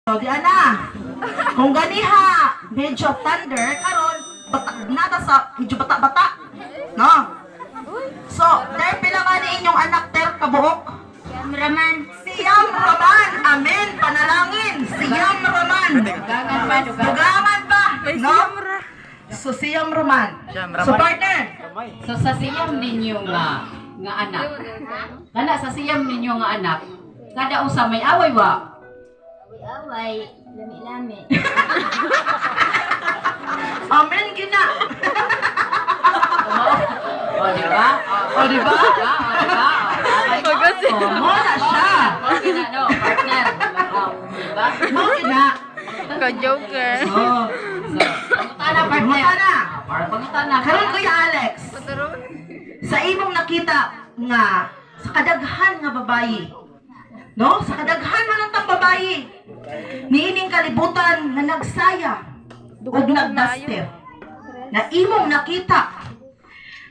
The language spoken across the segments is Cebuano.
So, di ana. Kung ganiha, medyo thunder, karon bata, nata sa medyo bata-bata. No? So, ter pila man ni inyong anak ter kabuok? Cameraman. Siyam Roman. Amen. Panalangin. Siyam Roman. Dugangan pa, dugangan. Dugangan pa. No? So, siyam Roman. So, partner. So sa siyam ninyo nga nga anak. Kana sa siyam ninyo nga anak, kada usa may away wa? Away, lami-lami. Amen gina. O, di ba? O, di ba? O, di ba? O, Mo na siya. Okay na, no, partner. O, di ba? Mo gina. Ka-joker. So, pangutana, partner. Pangutana. Or pangutana. Karon, Kuya Alex, sa imong nakita nga sa kadaghan nga babayi, no? Sa kadaghan man ang babayi niining kalibutan nga nagsaya ug nagdaster na imong nakita,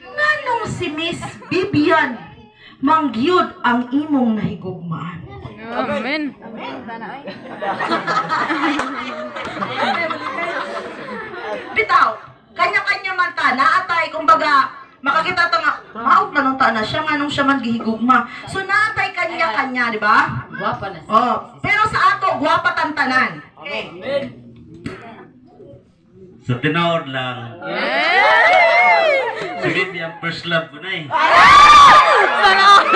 nganong si Miss Vivian mangyud ang imong nahigugmaan? Amen. Bitaw, kanya-kanya man ta, naatay, kumbaga, makakita ta nga, maot na nung ta na siya, nganong siya man gihigugma. So, naatay kanya-kanya, di ba? Gwapa na siya. Oh, pero sa ato, gwapa tantanan. Okay. Sa tinood lang, si Bibi ang first love ko na eh. Sana all.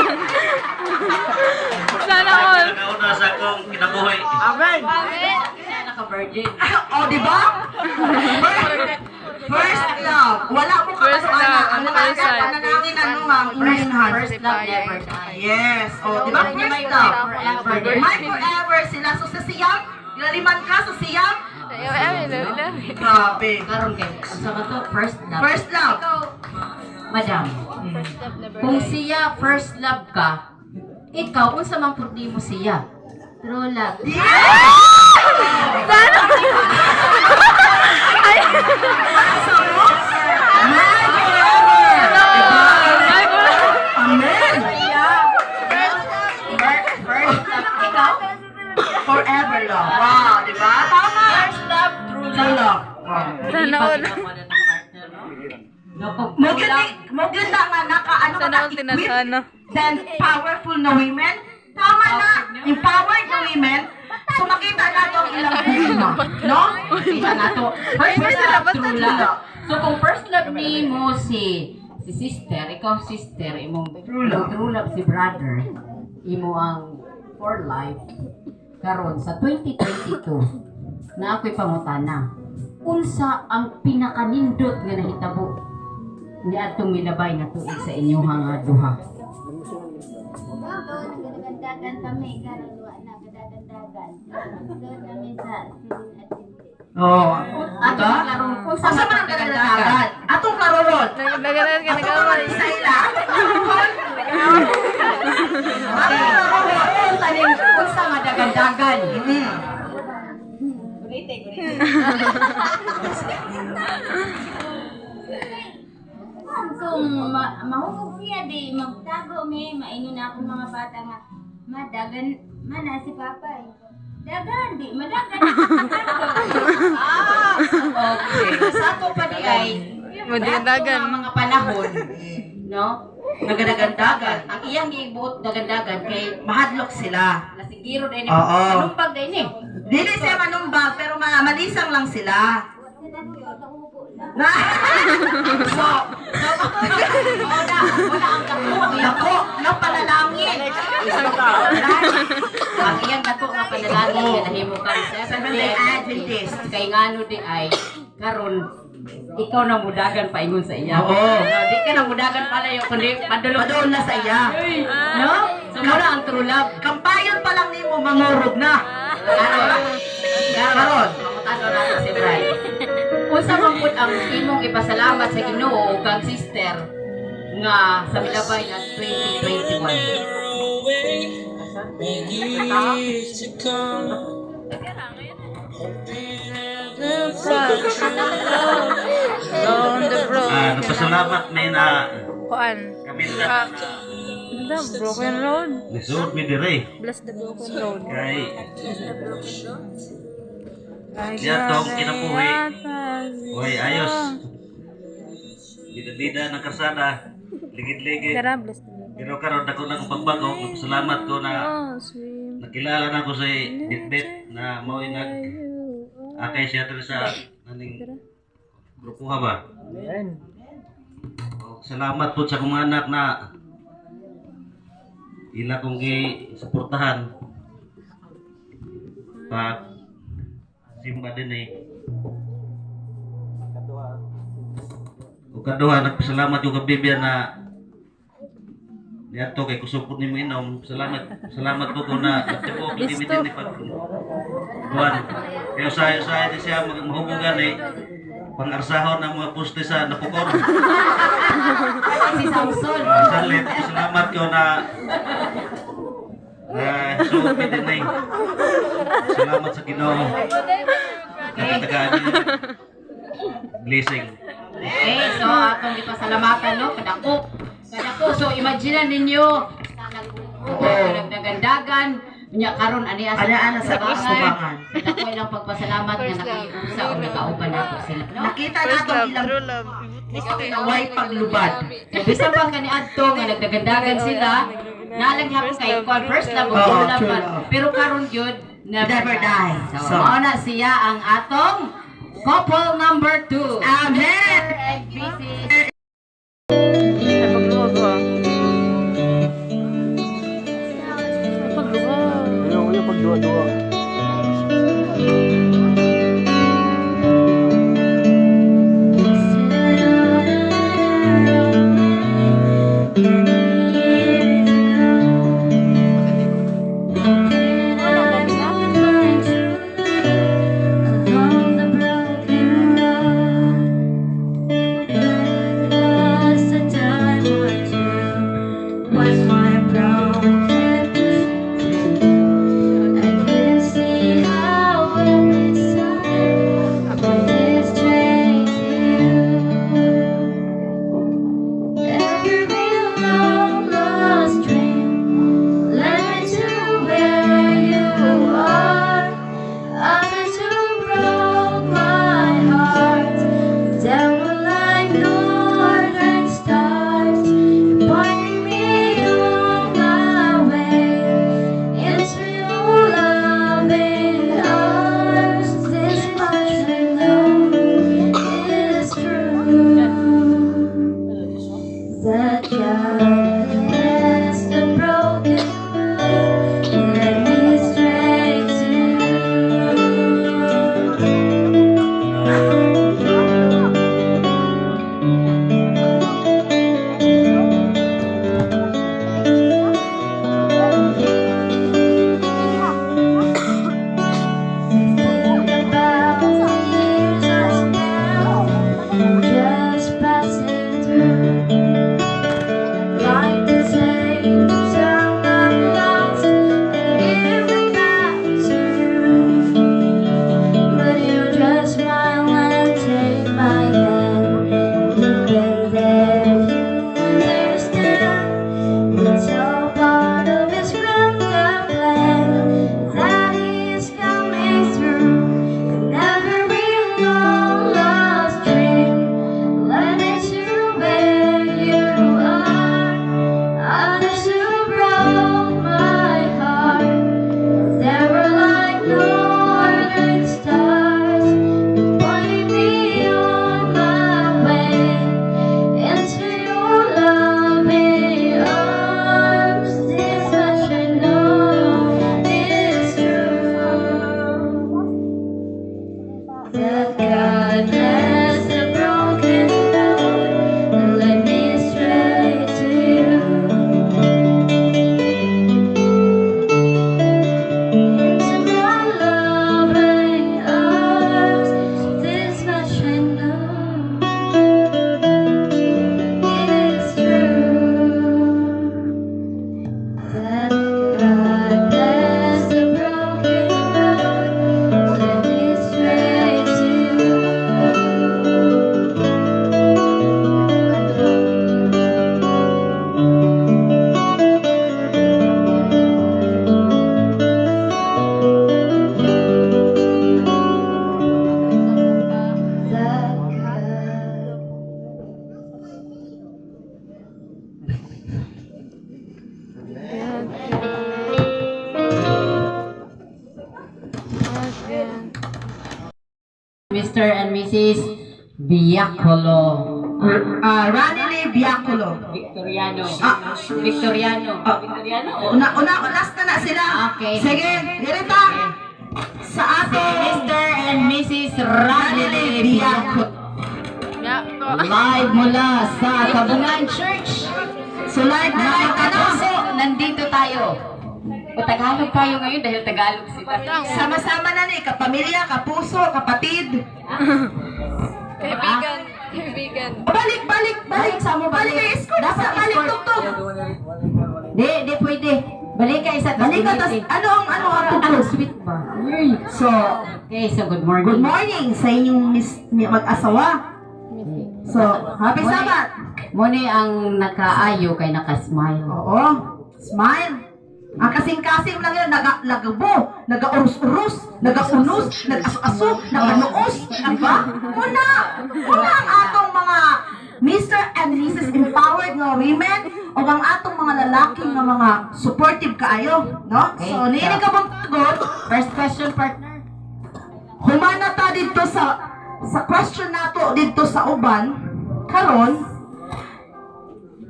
Sana all. Nakauna sa akong kinabuhi. Siya naka-virgin. Oh, di ba? First love. Wala mo First kakano love, ang ang mga first anak, love. panalangin ano nga, ang inyong. First love never die. Yes. Oh, di ba? Kanya may First love. forever. May forever sila. So, sa siyam, laliman ka sa siyam. Ay, ay, ay, Grabe. Karon kay, sa ba to? First love. First love. Madam, kung siya first love ka, ikaw, unsa man pud nimo siya? True love. Sana. So, my forever. Diba? Ay, wala. Amen. First love, ikaw? Forever love. Wow, di ba? Tama. First love, true True love. love. Wow. Sana all. No, kung Mo true gyud love, mo gyud na nga naka ano Sana ka all tinatana. then powerful na women. Tama na, empowered na women. So makita na to ang ilang gugma, no? kita na to. First Ay, love, dapat true love. So kung first love nimo si si sister, ikaw sister, imong True love. true love si brother, imo ang for life. Karon sa 2022 na ako'y pangutana. Unsa ang pinakanindot nga nahitabo ni atong milabay nga tuig sa inyong nga duha? Ito, nagdagandagan kami. Karon wa na kadagandagan. Doon kami sa Silin at Sinte. Oh. Ato Diba? klaro unsa Asa man ang kadagdagan? Atong klaroron. Nagdagan ka, Atong klaroron nagawal. sa ila. Atong klaroron. Unsa ning unsa nga dagandagan? Kung mahugog siya, di magtago mi, maingon na akong mga bata nga, madagan, mana si Papa eh. Dagan, di, madagan. Ah, okay. Sa ato pa di ay Madagandagan. Ato nga mga panahon, no? Nagadagandagan. Ang iyang gibuot dagandagan kay Mahadlok sila. nasigiro din Oo. Manumbag din eh. Dili siya manumbag pero malisang lang sila. Na. So, Wala, wala ang dako. dako na panalangin. Ang iyang dako nga panalangin nga nahimo ka Seventh-day Adventist. Kay ngano di ay karon ikaw na mudagan paingon sa iya. Oo. No, di ka na mudagan palayo kundi padulong Padoon na sa iya. No? So mao na ang true love. Kampayon pa lang nimo mangurog na. Karon. Karon. Pangutana nato si Bray. Unsa man pud ang imong ipasalamat sa Ginoo kang sister nga sa milabay na 2021? On the road. Ah, nagpasalamat may na Kuan. kami na Ah. The broken road. Nisuod mi dire. Bless the broken road. Kay Ay, Diya tong kinabuhi. Uy, ayos. Bida-bida ng karsada. Ligid-ligid. Tara, bless the broken. Pero karon dako na akong pagbago. Salamat ko na Oh, swim. nakilala na ko si Bitbit na mao'y nag akay siya diri sa aning grupo ha ba? O, salamat po sa akong anak na ila kong gi-suportahan pag simba din eh. O kaduha, nagpasalamat yung kabibya na niadto kay kusog po nimo inom. Salamat, salamat po ko na nagtibuok ni din ni pag buwan. Kaya usahay-usahay din siya mahubugan eh. Pang-arsahon ang mga poste sa Napukor. Si Samson. Salit, salamat ko na na suot ni din eh. Salamat sa Ginoo. Nakatagaan niya. Blessing. Okay, so atong gipasalamatan no kadako. Kadako, so imagine ninyo sa nagdagandagan nya karon ani asa Ana-ana sa tubangan. tubangan. Dako ilang pagpasalamat nga nakiusa o nakauban nato sila no. Nakita First nato ang love, ilang true love. na way paglubad. So, bisan pa kaniadto nga nagdagandagan sila, nalang hapon kay kwan first love o Oo, true love true man. love. Pero karon gyud never, Never die. So, So, mao na siya ang atong couple number 2. Amen! And Mrs. Ay, pagluwag ko. Ay, pagluwag. Ayaw, ayaw pagduwa-duwa. Along the broken road. Yan. Mr. and Mrs. Biacolo. Ranely Biaculo. Victoriano. Ah. Victoriano. Ah. Victoriano. Una, una, last na na sila. Okay. Sige, dirita. Sa ato, Mr. and Mrs. Ranely Ranely Biaculo. Biacolo. Ya, to. Live mula sa Tabungan Church. So live na Mga live ka na. kapuso, nandito tayo. O Tagalog tayo ngayon dahil Tagalog sila. Sama-sama na ni, kapamilya, kapuso, kapatid. Kaibigan. Kaibigan. Balik, balik, balik. Balik sa mo, Balik balik. kay escort. Dapat Sa balik escort. tugtog. Di, di pwede. Balik ka isa. Balik ka, tas ano ang Ano, tugtog? sweet ba? So, Okay, so good morning. good morning sa inyong mag-asawa. So, happy Sabbath. Muna ang nakaayo kay nakasmile. Oo, smile. Ang kasing-kasing lang yun, naga, nagabo, nagaurus-urus, nagaunos, nag-aso-aso, naganuos, di ba? Muna, muna ang atong mga Mr. and Mrs. Empowered nga women o ang atong mga lalaki nga mga supportive kaayo, no? Okay. So, niini ka bang pagod? First question, partner. Humana ta dito sa question nato dito sa uban karon.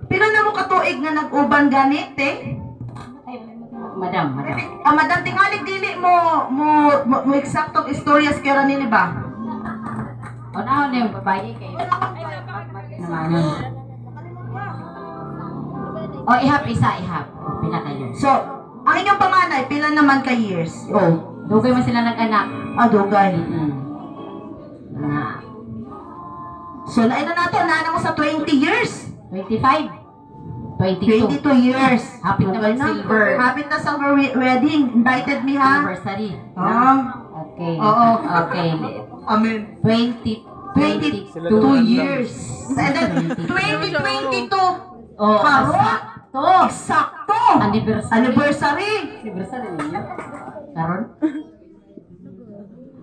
Pila na mo katuig nga nag-uban ganit eh? Madam, madam. Ah, madam, tingali dili mo eksaktong istorya sa kaya nila ba? Unahon na yung babae kayo. Naman. O, ihap, isa, ihap. O, pila kayo. So, ang inyong panganay, pila naman ka years? Oh, Dugay man sila nag-anak. ah, dugay. Na, So, lain na nato, naana mo sa 20 years. 25. 22. 22 years. Hapit na Dugay mag-silver. Hapit na silver wedding. Invited me, ha? Anniversary. Ah. Okay. Oo. Okay. Amen. 20, 22 years. And then, 2022. Oh, Karon? sakto. Eksakto. Anniversary. Anniversary. Anniversary ninyo? Karon?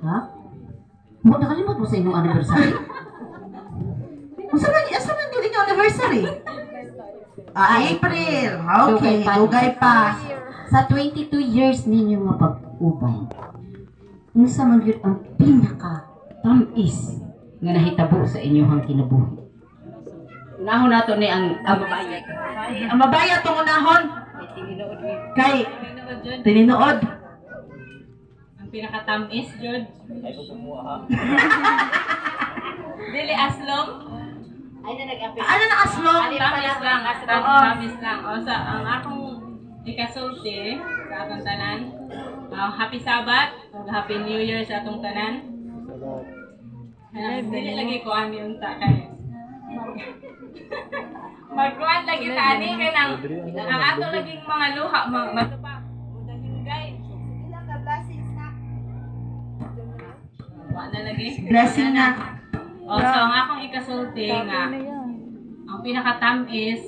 Ha? Mo nakalimot mo sa inyong anniversary? Unsa man asa man dili yung anniversary? Ah, April. Okay, Dugay pa. dugay pa. Sa 22 years ninyo nga pag-ubay, unsa man gyud ang pinaka tamis nga nahitabo sa inyong kinabuhi? Unahon nato ni ang babae. Ang mabaya tong unahon kay tininood. Ang pinakatamis, Jud. Dili aslom. Ano na aslong? Tamis lang. Tamis lang. O sa ang akong ikasulti sa atong tanan. Happy Sabbath ug Happy New Year sa atong tanan. Dili lagi ko ani unta kay. Magkuan lagi ta ani kay nang ang ato laging mga luha matupa. Mudahingay. Wa na lagi. Blessing na. O, so ang akong ikasulti nga ang pinakatamis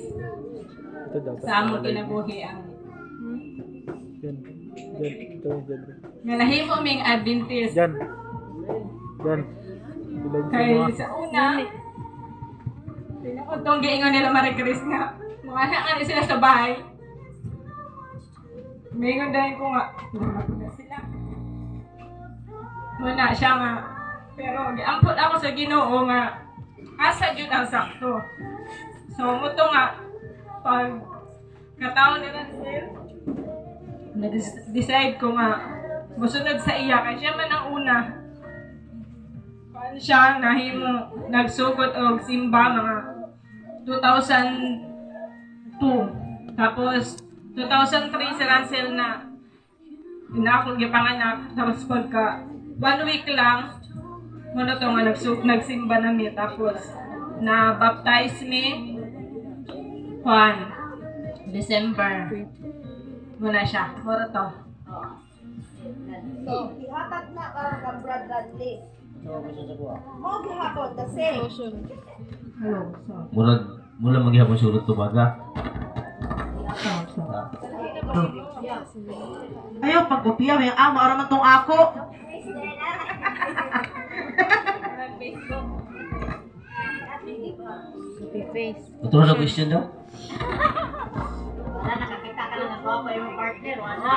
sa among kinabuhi ang Yan. Yan. Ito, yan. nga nahimo ming Adventist. Yan. Yan. Ilan Kay sa mga. sa una, pinakutong giingon nila Marie Chris nga, mga anak nga ni sila sa bahay. Mingon dahil ko nga, "Wala na sila. Muna siya nga, pero giampot ako sa Ginoo nga, asa jud ang sakto. So, muto nga, pag kataon ni Ransel, na-decide ko nga, musunod sa iya, kay siya man ang una. Kuan siya, nahimo, nagsugod og simba mga 2002. Tapos, 2003 si Ransel na na akong gipanganak. Tapos pagka one week lang, muna to nga nagsimba na mi. Tapos, na baptize me, Juan, December. Muna siya. Mura to. So, ihatag na karon kang Brad Radley. Mo gihapon the same. Hello. So, Murag mula maghihapon sulod tubaga. Ayaw pagkopiya may amo ara man tong ako. Happy face. Ito na question daw. Wala, nakakita ka lang ng guwapo yung partner. Wala.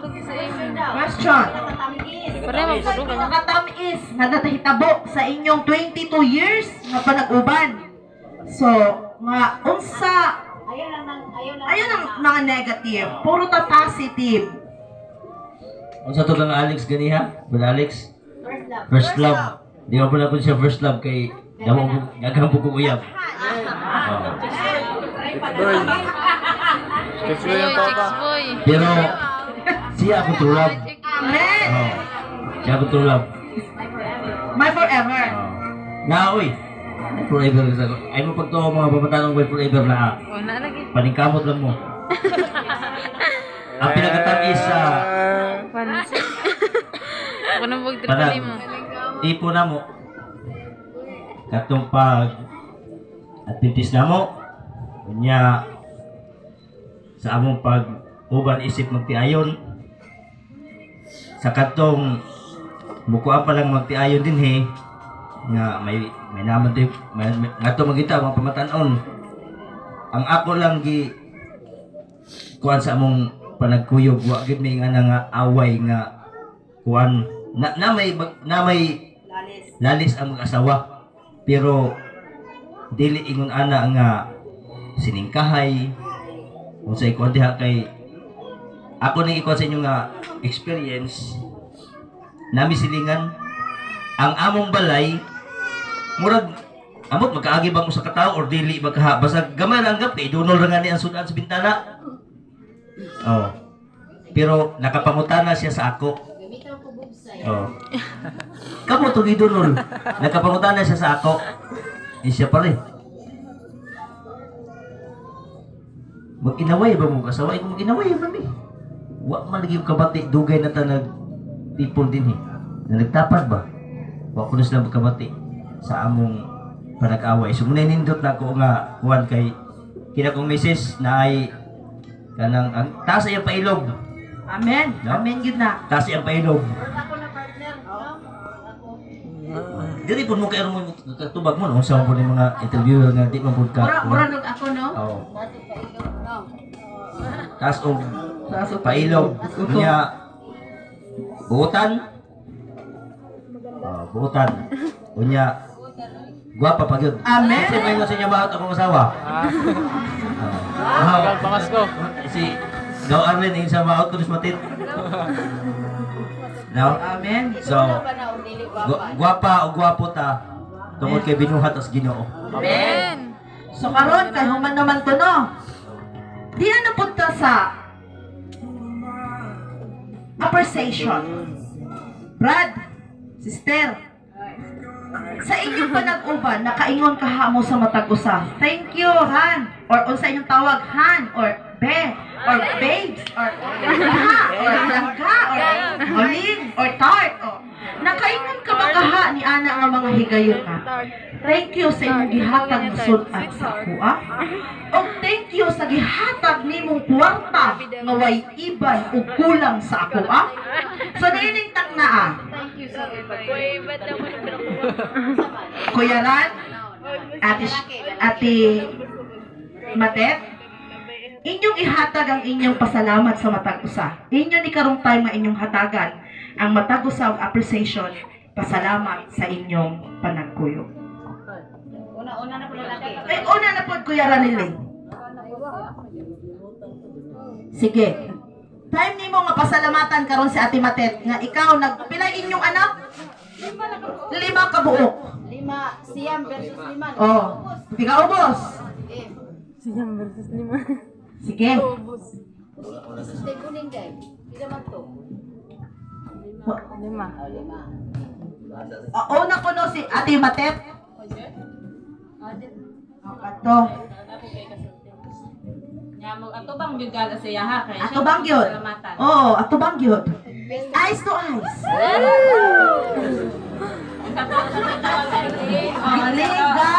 Tulog sa imo. Question. Pareho Unsay magtulog ka. pinakatamis nga natahitabo sa inyong 22 years nga panag-uban? So, nga unsa ayaw ng mga negative, puro ta positive. Unsa to lang Alex ganiha? Brother Alex? First love. Di ba po na siya first love kay damo ko daghang po kong uyab. Oh. Boy. Chicks boy Boy, ang chicks papa. boy. Pero siya akong true love. Amen. Oh. Siya akong true love. My forever. Oh. Na oy. Forever sa ay mo pagtuo mga pamatanong may forever na ah. Wala lagi. Paningkamot lang mo. Ang pinakatamis sa Pansin. Kuno bug trip panag mo. tipo na mo katong pag Adventist na mo unya sa among pag uban isip magtiayon sa katong mukuan pa lang magtiayon din he nga may may naman di may, may, ngadto magita mga pamatan-on ang ako lang gi kuan sa among panagkuyog wa gid may nga nga away nga kuan na, na may na may lalis ang mag-asawa pero dili ingon ana nga siningkahay unsay kuan diha kay ako ning ikuan sa inyo nga experience nami silingan ang among balay murag amot magkaagi ba mo sa katao or dili ba kaha basta gamay ra ang gap kay idunol ra nga ni ang sudan sa bintana. Oh, pero nakapangutana siya sa ako. Oh. Kamo to gidunol. Nakapangutana siya sa ako. Eh, siya pare. Mag-inaway ba mo kasawa? Ikaw mag-inaway ba mi? Wa man lagi yung kabati dugay na ta nag tipon din eh. Na nagtapad ba? Wa ko na sila magkabati sa among panag-away. So muna nindot na ako nga kuan kay kina kong misis na ay kanang ang taas ay ang pailog. Amen. No? Amen gyud na. Taas ay ang pailog. Dili po mo kay mo tubag mo no sa mo ni mga interviewer nga di man pud ka. Mura mura nug ako no. Oo. Taas og pailog nya buutan. Oh, buutan. Unya gwapa pa gyud. Amen. Kasi may sa inyo maot akong asawa. Ah. Ah. Pangas ko. Si Gaw Arlen yung sa maot ko matit. No? Amen. So, gwapa o gwapo ta tungod kay binuhat as Ginoo. Amen. So karon kay human naman to no. Di na napunta sa appreciation. Brad, sister, sa inyong panag-uban, nakaingon ka mo sa matag usa. Thank you, Han. Or unsa inyong tawag, Han, or be, or babes, or ha, or langka, or oling, or tart. O. Nakaingon ka ba kaha ni ana nga mga higayon na? Thank you sa imong gihatag nga sud-an sa akoa. Og thank you sa gihatag nimong kwarta nga way iban ug kulang sa akoa. So niining taknaa. Uy, ba't naman Kuya Ran, Ate, Ate Matet, inyong ihatag ang inyong pasalamat sa matag usa. Inyo ni karong time nga inyong hatagan ang matag usa og appreciation, pasalamat sa inyong panagkuyog. Una-una na po lalaki. Ay, una na po, Kuya Ranilin. Sige. Time nimo nga pasalamatan karon si Ate Matet nga ikaw nagpila inyong anak? Lima ka buok. Lima, siyam versus lima. Oh, di ka ubos. Siyam versus lima. Sige. Stay kuning day. Pila man to? Lima. Oh, lima. Oh, una ko no si Ate Matet. Oh, ato. Nya mo ato bang gyud gala sa iya ha kay Ato bang gyud? Salamatan. Oo, ato bang gyud? Eyes to eyes. Liga.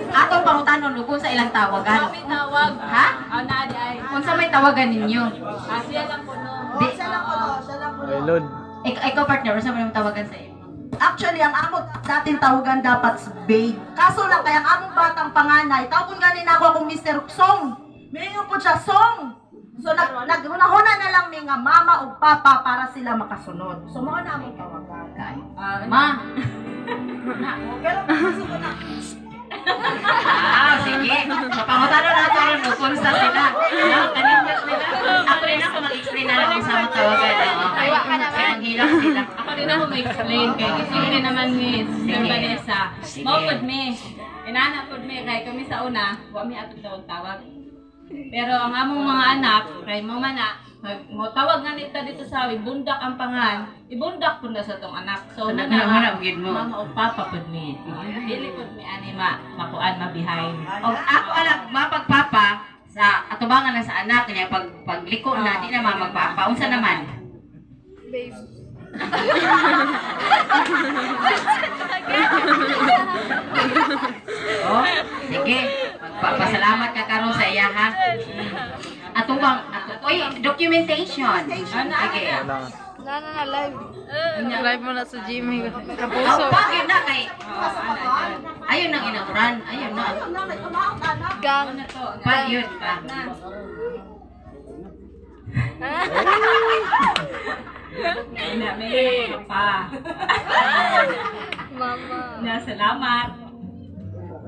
Atong pangutanon kung sa ilang tawagan. Kami tawag. Ha? Ah, naa di ay. Unsa may tawagan ninyo? Ah, siya lang po no. Di, Ay, Lord. ikaw partner, unsa may tawagan sa imo? Actually, ang among dating tawagan dapat babe. Kaso lang kay ang among batang panganay, tawgon gani na ako akong Mr. Song. Mayo po siya, Song. So naghunahuna na lang mi nga mama ug papa para sila makasunod. So mao na among tawagan. Ma, Pero gusto ko na. Ah, sige. Pangutana na ito rin, kung sa sila. No, kanindot nila. Ako rin ako mag-explain na lang kung saan mo tawagan. Okay. Kaya maghilak sila. Ako rin ako ma-explain kay simple naman ni Sir Sige. Vanessa. Sige. Mao pud mi. Inana pud mi kay kami sa una, wa mi atong tawag-tawag. Pero ang among mga anak kay mo man na mo tawag nga nita dito sa ibundak ang pangan, ibundak pud na sa tong anak. So, So, na naghunahuna gyud mo. Mama o papa pud mi. Dili pud mi ani ma makuan ma behind. Og ako alam, mapagpapa, sa atubangan lang sa anak niya pag pagliko na di na mamagpapa unsa naman? Babe. Oh, sige. Magpapasalamat ka karon sa iya ha. Atubang ato, oy, documentation. Sige. Na na na live. Live mo na sa Jimmy. Kapuso. Oh, pagin na kay Ayun ang inauran, ayun na. Ayun na, may kumaot anak. Gang. Pag yun pa. Na may pa. Mama. Na salamat.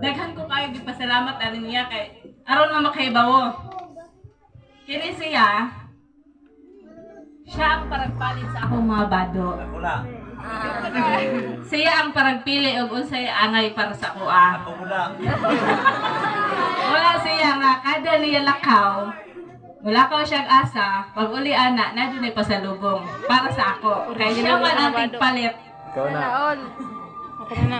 Daghan ko kayo gipasalamat ani niya kay aron man makaibawo. Kini siya siya ang paragpalit sa akong mga bado. Ako na. Siya ang paragpili og unsay angay para sa akoa. Ako muna. Wala siya nga kada niya lakaw. Wala ko siyang asa, pag uli ana, na dunay pasalubong para sa ako. Kay siya man ang tigpalit. Ikaw na. Sana all. Ako na na.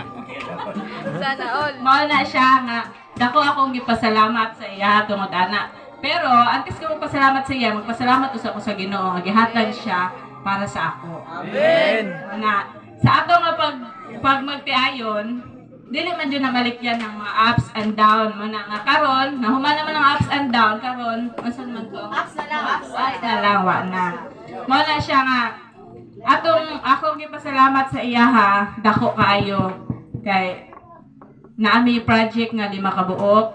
Sana all. Mao na siya nga dako akong gipasalamat sa iya tungod ana. Pero antes ko magpasalamat sa iya, magpasalamat usa ko sa Ginoo nga gihatag siya para sa ako. Amen. Na sa ato nga pag pag magtiayon, dili man jud na malikyan ng mga ups and down mo na nga karon, nahuman naman ang ups and down karon, unsa man ko? Ups na lang, ups. Ups na lang wa na. Mao na siya nga atong akong gipasalamat sa iya ha, dako kaayo kay naami project nga 5 ka buok.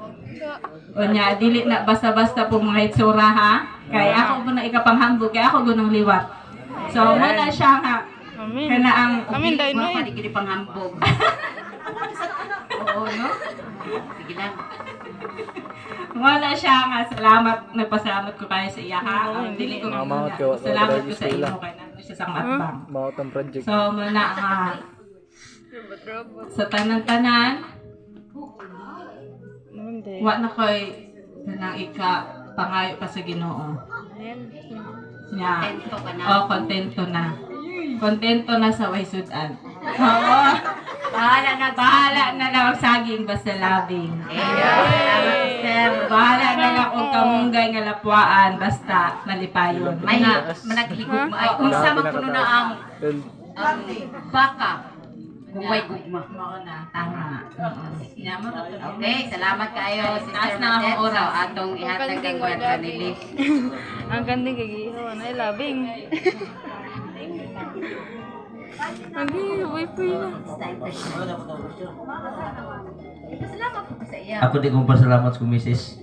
Unya dili na basta-basta po mga itsura ha. Kay ako po na ikapanghambog kay ako gunong liwat. So mo na siya nga Amin. kana ang Amin dahil Wa no pa eh. di gid panghambog. Oo, no? Sige lang. mo na siya nga salamat nagpasalamat ko kayo sa iya ha. Ang dili ko Mga nga mangot ka, wa- salamat wa- ko sa eskwela. imo kay nandun siya sa matbang. Maot ang project. So mo na nga sa tanan-tanan Hindi. wa na koy kanang ika pangayo pa sa Ginoo. Nya. Kontento ka na. Oh, kontento na. Kontento na sa way sudan. Oo. Bahala na. Bahala na lang ang saging basta labing. Eh, salamat, sir. Bahala na lang kung kamunggay nga lapwaan basta malipayon. May Na, managhigugma ay unsa man kuno na ang ang baka kung way gugma. mao na tama. Oo. Nya mo ra to. Okay, salamat kayo, Sister Taas na akong Matet. oras. So, atong ihatag ang Juan Ranili. Ang ganding kagihaw na labing. Agi, wifi na. Salamat po sa iya. Ako di kong pasalamat sa misis.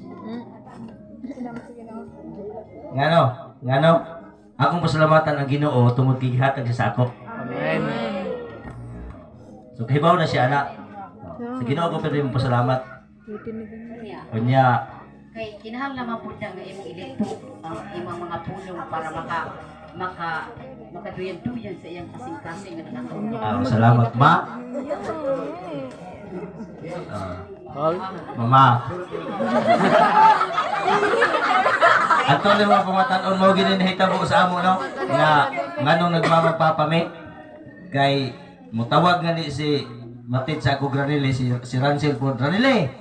Ngano? Ngano? Akong pasalamatan ang Ginoo tungod kay gihatag siya sa ako. Amen. So kahibaw na siya ana. Sa Ginoo ko pero yung pasalamat. Unya, Kay kinahanglan man pud na nga imong ilito ang imong mga pulong para maka maka makaduyan-duyan sa iyang kasing-kasing nga nakatulong. Salamat ma. All. Mama. Ato ni mga pamatan-on mo gini nahitabo sa amo no nga nganong nagmamagpapa mi kay mutawag nga ni si Matit sa ako Granile si si Ransel po Granile.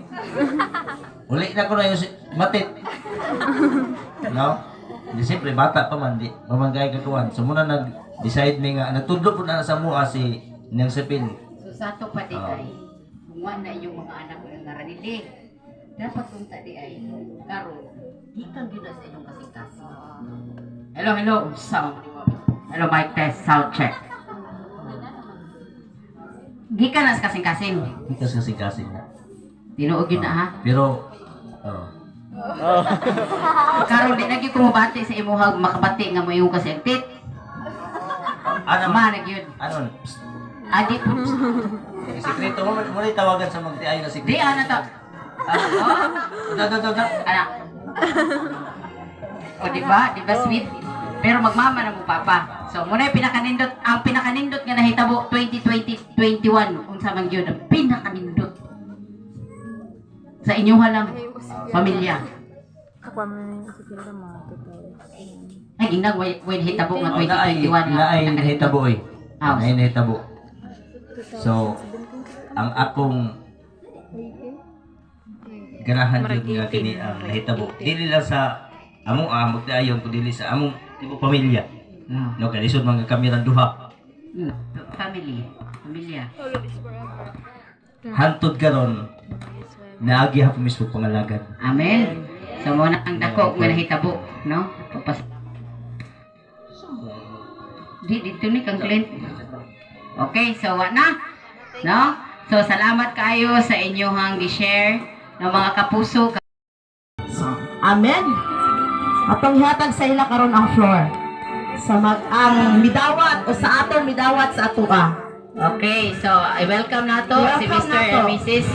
Uli na ko na yung si Matit. No? Di siyempre bata pa man di pamanggay kakuan. So muna nag-decide mi nga nagtudlo po na sa mua si niyang Sepil. So sa ato pa di ay kung wa na iyong mga anak nga naranili, dapat unta di ay karon gikan gyud na sa inyong kasing-kasing. Hello, hello, unsa man ni mo? Hello, mic test, sound check. Gikan na sa kasing-kasing. Gikas kasing-kasing na. Tinuod gyud na ha. Pero oh, Oh. Karon di na gyud ko mobati sa imuha makabati nga moingon ka sa tit. Ano? Ma na gyud. Ano? Adi po. Sikreto mo, mo na tawagan sa magtiayo na sikreto. Di ana to. Do, do, do, do. Ana. O di ba? Di ba sweet? Pero magmama na mo papa. So muna yung pinakanindot, ang pinakanindot nga nahitabo 2020 21 unsa man gyud ang pinakanindot sa inyuha lang pamilya. Ako man yung si Hilda mga 2000. Ay ginang way way nahitabo nga Oh, naay, 2021 nga. naay nahitabo oy. Ah, Naay nahitabo. So, ang akong ganahan jud nga kini ang nahitabo. Dili lang sa among magtiayon kun dili sa among tibuok pamilya. No, kay lisod man kami rang duha. Family, pamilya. Hantod karon naagi hapon mismo pangalagan. Amen. So muna ang dako nga nahitabo, no? Pagpas Di dito ni kang Clint. Okay, so wa na. No? So salamat kaayo sa inyong gi-share ng mga kapuso. So, amen. Atong ihatag sa ila karon ang floor. Sa mag ang midawat o sa atong midawat sa atoa. Okay, so I welcome nato si Welcome Mr. nato. and Mrs.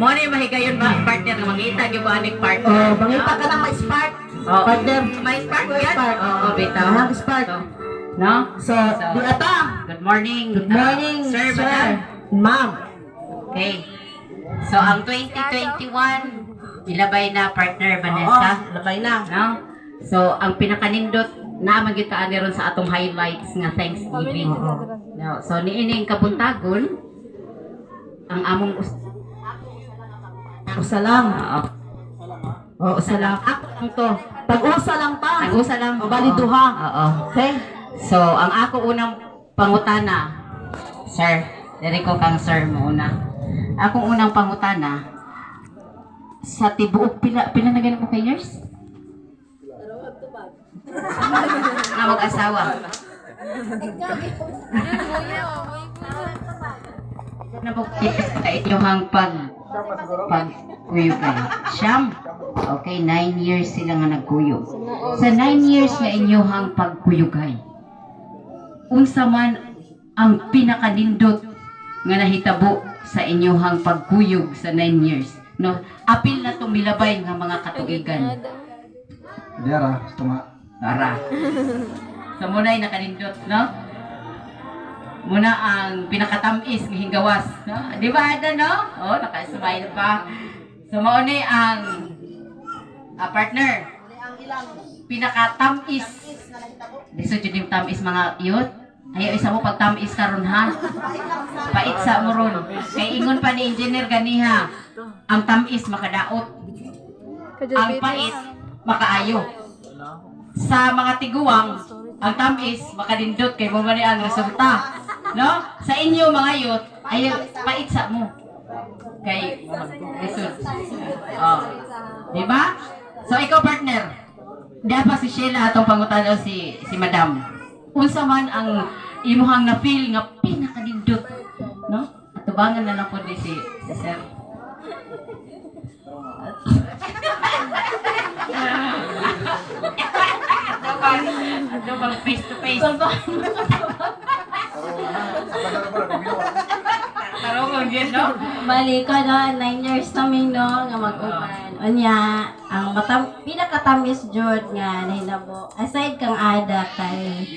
Mo ni mahigayon ba partner nga mangita gyud ko aning partner. Oh, mangita ka ng ma-spark. Oh. Partner. May spark yan? Spark. Oo, bitaw. Ang spark. So, no? So, di ata. Good morning. Good morning, sir, sir. madam. Ma'am. Okay. So, ang 2021, ilabay na partner Vanessa. Oo, labay na. No? So, ang pinakanindot na magitaan ni ron sa atong highlights nga Thanksgiving. No? So, niining kabuntagon, ang among Usa lang. Oo. Oo, usa lang. Ako lang to. Pag-usa lang ta. Ang usa lang. O, bali Oo. duha. Oo. Okay? So, ang ako unang pangutana, sir, diri ko kang sir mo una. Akong unang pangutana, sa tibuok pila pila na ganun mo kay years? Na mag-asawa. Na po sa inyong pag kuyugay. Siyam. Okay, 9 years sila nga nagkuyog. Sa 9 years nga inyong pagkuyugay, unsa man ang pinakanindot nga nahitabo sa inyong pagkuyog sa 9 years. No, apil na tong milabay nga mga katuigan. Dara, tunga. Tara. So muna ay nakanindot, no? Muna ang pinakatamis ng hinggawas, no? Di ba, Ada, no? Oh, naka-smile pa. So mao ni ang partner. Pinakatamis. Lisod yun yung tamis mga youth. Ayaw isa mo pag tamis karon ha. Pait sa mo ron. Kay ingon pa ni engineer ganiha, ang tamis makadaot, ang pait makaayo sa mga tiguang, ang tamis, makadindot kay mo man ni ang resulta. No? Sa inyo mga youth, ay pait sa mo. Kay lisod. Oh. Di ba? So ikaw partner, dapat si Sheila atong pangutana si si Madam. Unsa man ang imuhang na feel nga pinakanindot, no? Atubangan na lang po ni si, si Sir. Ato bang face to face. Tarungon yun, no? Bali ko no, 9 years namin no nga mag-uban. Unya, ang matam pinakatamis jud nga nahinabo aside kang ada kay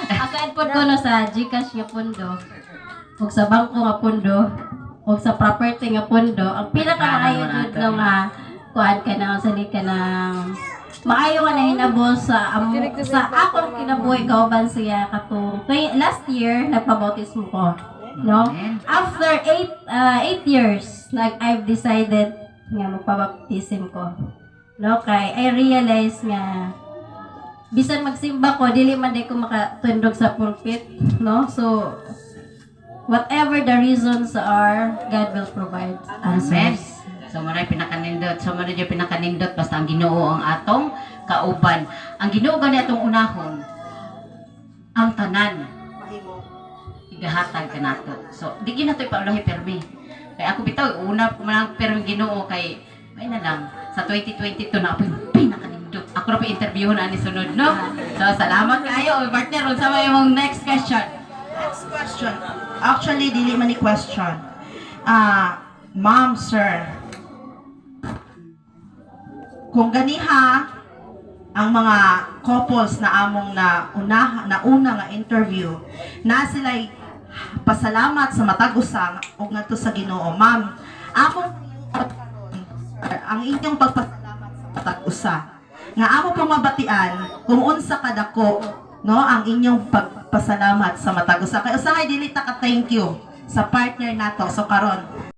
aside pod ko no sa GCash nga pundo ug sa bangko nga pundo ug sa property nga pundo, ang pinakamaayo jud no nga kuan ka na sa ka ng maayo nga nahinabo sa amo, sa akong kinabuhi kauban siya katong last year nagpabautismo ko no. After 8 years nag I've decided nga magpabaptism ko no, kay I realize nga bisan magsimba ko dili man day ko makatundog sa pulpit no. So whatever the reasons are, God will provide Amen. answers. So muna yung pinakanindot. So muna yung pinakanindot basta ang Ginoo ang atong kauban. Ang Ginoo gani atong unahon ang tanan. Gahatag kanato. So, di gyud nato ipaulahi permi. Kay ako bitaw una ko man ang permi Ginoo kay may na lang sa 2022 na ako yung pinakanindot. Ako na pa interview na ni sunod, no? So, salamat kayo, partner. Unsa may imong next question? Next question. Actually, dili man ni question. Ah, ma'am, sir. Kung ganiha ang mga couples na among na una na una nga interview na sila'y pasalamat sa matag usa og ngadto sa Ginoo. Ma'am, among ang inyong pagpasalamat sa matag usa nga amo pong mabatian kung unsa kadako, no, ang inyong pagpasalamat sa matag usa, kay usahay dili ta ka thank you sa partner nato. So karon